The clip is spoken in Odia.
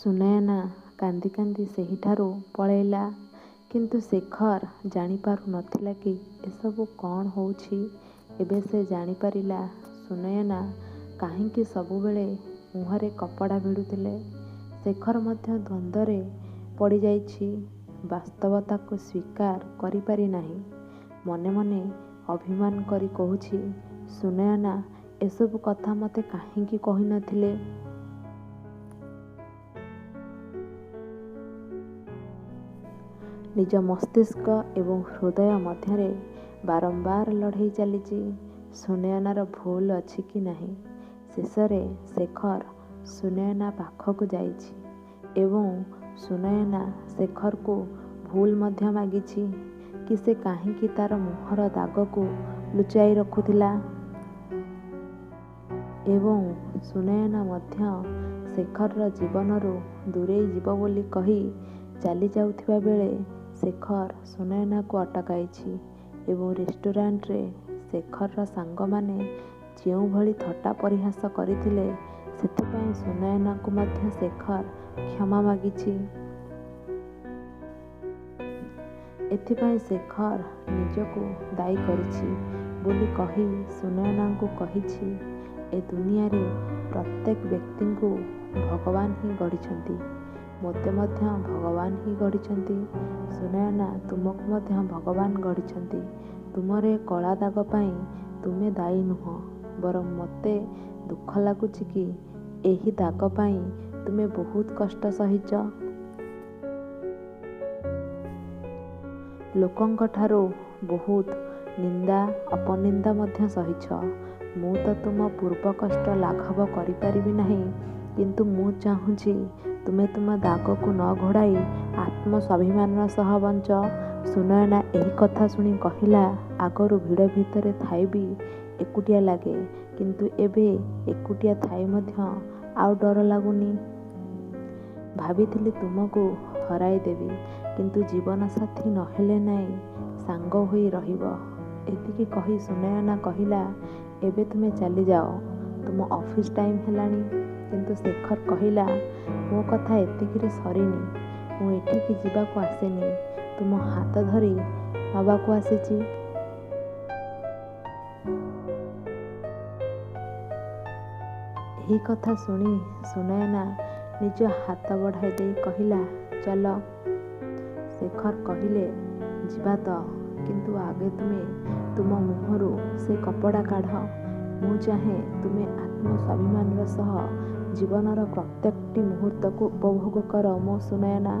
ସୁନୟନା କାନ୍ଦି କାନ୍ଦି ସେହିଠାରୁ ପଳେଇଲା। କିନ୍ତୁ ଶେଖର ଜାଣିପାରୁ ନଥିଲା କି ଏସବୁ କ'ଣ ହେଉଛି। ଏବେ ସେ ଜାଣିପାରିଲା ସୁନୟନା କାହିଁକି ସବୁବେଳେ ମୁହଁରେ କପଡ଼ା ଭିଡ଼ୁଥିଲେ। ଶେଖର ମଧ୍ୟ ଦ୍ୱନ୍ଦ୍ୱରେ ପଡ଼ିଯାଇଛି। ବାସ୍ତବତାକୁ ସ୍ୱୀକାର କରିପାରିନାହିଁ। ମନେ ମନେ ଅଭିମାନ କରି କହୁଛି, ସୁନୟନା ଏସବୁ କଥା ମୋତେ କାହିଁକି କହିନଥିଲେ? ନିଜ ମସ୍ତିଷ୍କ ଏବଂ ହୃଦୟ ମଧ୍ୟରେ ବାରମ୍ବାର ଲଢ଼େଇ ଚାଲିଛି, ସୁନୟନାର ଭୁଲ ଅଛି କି ନାହିଁ। ଶେଷରେ ଶେଖର ସୁନୟନା ପାଖକୁ ଯାଇଛି ଏବଂ ସୁନୟନା ଶେଖରକୁ ଭୁଲ ମଧ୍ୟ ମାଗିଛି କି ସେ କାହିଁକି ତା'ର ମୁହଁର ଦାଗକୁ ଲୁଚାଇ ରଖୁଥିଲା। ଏବଂ ସୁନୟନା ମଧ୍ୟ ଶେଖରର ଜୀବନରୁ ଦୂରେଇ ଯିବ ବୋଲି କହି ଚାଲିଯାଉଥିବା ବେଳେ ଶେଖର ସୁନୟନାକୁ ଅଟକାଇଛି ଏବଂ ରେଷ୍ଟୁରାଣ୍ଟରେ ଶେଖରର ସାଙ୍ଗମାନେ ଯେଉଁଭଳି ଥଟ୍ଟା ପରିହାସ କରିଥିଲେ, ସେଥିପାଇଁ ସୁନୟନାକୁ ମଧ୍ୟ ଶେଖର କ୍ଷମା ମାଗିଛି। ଏଥିପାଇଁ ଶେଖର ନିଜକୁ ଦାୟୀ କରିଛି ବୋଲି କହି ସୁନୟନାଙ୍କୁ କହିଛି, ଏ ଦୁନିଆରେ ପ୍ରତ୍ୟେକ ବ୍ୟକ୍ତିଙ୍କୁ ଭଗବାନ ହିଁ ଗଢ଼ିଛନ୍ତି। ମୋତେ ମଧ୍ୟ ଭଗବାନ ହିଁ ଗଢ଼ିଛନ୍ତି। ସୁନୟନା, ତୁମକୁ ମଧ୍ୟ ଭଗବାନ ଗଢ଼ିଛନ୍ତି। ତୁମର ଏ କଳା ଦାଗ ପାଇଁ ତୁମେ ଦାୟୀ ନୁହଁ, ବରଂ ମୋତେ ଦୁଃଖ ଲାଗୁଛି କି ଏହି ଦାଗ ପାଇଁ ତୁମେ ବହୁତ କଷ୍ଟ ସହିଛ। ଲୋକଙ୍କଠାରୁ ବହୁତ ନିନ୍ଦା ଅପନିନ୍ଦା ମଧ୍ୟ ସହିଛ। ମୁଁ ତ ତୁମ ପୂର୍ବ କଷ୍ଟ ଲାଘବ କରିପାରିବି ନାହିଁ, କିନ୍ତୁ ମୁଁ ଚାହୁଁଛି ତୁମେ ତୁମ ଦାଗକୁ ନ ଘୋଡ଼ାଇ ଆତ୍ମ ସ୍ୱାଭିମାନର ସହ ବଞ୍ଚ। ସୁନୟନା ଏହି କଥା ଶୁଣି କହିଲା, ଆଗରୁ ଭିଡ଼ ଭିତରେ ଥାଇ ବି ଏକୁଟିଆ ଲାଗେ, କିନ୍ତୁ ଏବେ ଏକୁଟିଆ ଥାଇ ମଧ୍ୟ ଆଉ ଡର ଲାଗୁନି। ଭାବିଥିଲି ତୁମକୁ ହରାଇଦେବି, କିନ୍ତୁ ଜୀବନସାଥୀ ନହେଲେ ନାଇଁ, ସାଙ୍ଗ ହୋଇ ରହିବ। ଏତିକି କହି ସୁନୟନା କହିଲା, ଏବେ ତୁମେ ଚାଲିଯାଅ, ତୁମ ଅଫିସ ଟାଇମ୍ ହେଲାଣି। କିନ୍ତୁ ଶେଖର କହିଲା, ମୋ କଥା ଏତିକିରେ ସରିନି। ମୁଁ ଏଠିକି ଯିବାକୁ ଆସିନି, ତୁମ ହାତ ଧରି ନେବାକୁ ଆସିଛି। ଏହି କଥା ଶୁଣି ସୁନୟନା ନିଜ ହାତ ବଢ଼ାଇ ଦେଇ କହିଲା, ଚାଲ। ଶେଖର କହିଲେ, ଯିବା ତ, କିନ୍ତୁ ଆଗେ ତୁମେ ତୁମ ମୁହଁରୁ ସେ କପଡ଼ା କାଢ଼। ମୁଁ ଚାହେଁ ତୁମେ ଆତ୍ମ ସ୍ୱାଭିମାନର ସହ ଜୀବନର ପ୍ରତ୍ୟେକଟି ମୁହୂର୍ତ୍ତକୁ ଉପଭୋଗ କର ମୋ ସୁନୟନା।